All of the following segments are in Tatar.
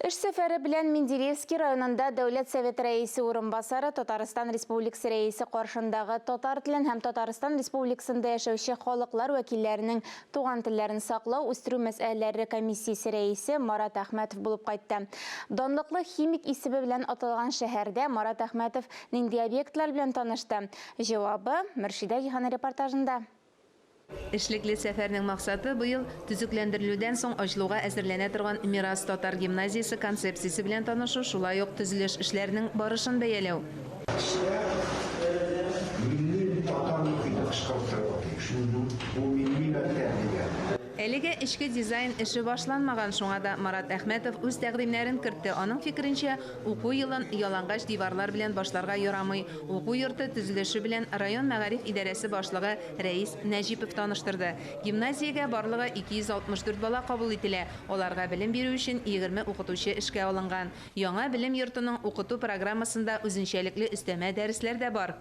Эш сәфәре белән Менделеевский районында Дәүләт Советы Рәисе урынбасары, Татарстан Республикасы Рәисе каршындагы татар телен һәм Татарстан Республикасында яшәүче халыклар вәкилләренең туган телләрен саклау, үстерү мәсьәләләре комиссиясе рәисе Марат Әхмәтов булып кайтты. Данлыклы химик исеме белән аталган шәһәрдә Марат Әхмәтов нинди объектлар белән танышты? Җавабы, Мөршидә Җиһан репортажында. Эшлекле сәфәрнең максаты, быел төзекләндерелүдән соң ачылуга әзерләнә торган Мирас татар гимназиясе концепциясе белән танышу, шулай ук төзелеш эшләренең барышын бәяләү. Кешеләр милли татар мохите кычкырып торырга тиеш. Бу милли мәктәп дигән. Әлегә эчке дизайн эше башланмаган, шуңа да Марат Әхмәтов үз тәкъдимнәрен кертте. Аның фикеренчә, уку елын ялангач диварлар белән башларга ярамый. Уку йорты төзелеше белән район мәгариф идарәсе башлыгы Рәис Нәҗипов таныштырды. Гимназиягә барлыгы 264 бала кабул ителә, аларга белем бирү өчен 20 укытучы эшкә алынган. Яңа белем йортының укыту программасында үзенчәлекле өстәмә дәресләр дә бар.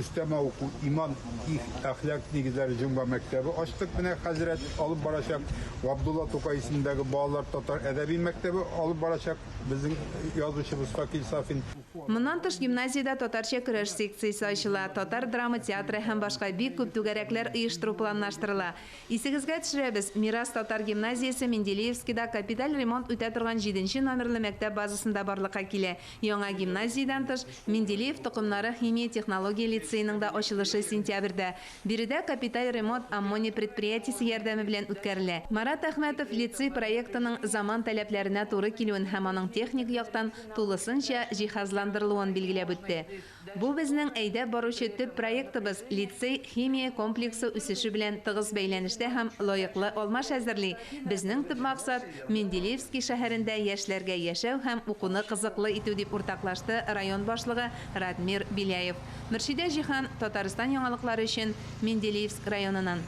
Өстәмә уку Иман их әхлак нигезләре җомга мәктәбе ачтык, менә хәзрәт алып барачак. Габдулла Тукай исемендәге балалар татар әдәби мәктәбе алып барачак безнең язучыбыз Факил Сафин. Моннан тыш, гимназиядә татарча көрәш секциясе ачыла, татар драма театры һәм башка бик күп түгәрәкләр оештыру планлаштырыла. Исегезгә төшерәбез, Мирас татар гимназиясе Менделеевскида капиталь ремонт үтә торган җиденче номерлы мәктәп базасында барлыкка килә. Яңа гимназиядән тыш, Менделеев токымнары химия-технология лицееның да ачылышы сентябрьдә. Биредә капиталь ремонт Аммоний предприятиесе ярдәме белән үткәрелә. Марат Әхмәтов лицей проектының заман таләпләренә туры килүен һәм аның техник яктан тулысынча җиһазландырылуын билгеләп үтте. Бу безнең әйдәп баручы төп проектыбыз, лицей химия комплексы үсеше белән тыгыз бәйләнештә һәм лаеклы алмаш әзерли. Безнең төп максат, Менделеевский шәһәрендә яшьләргә яшәү һәм укуны кызыклы итү, дип уртаклашты район башлыгы Радмир Беляев. Мөршидә Җиһан, Татарстан яңалыклары өчен Менделеевск районыннан.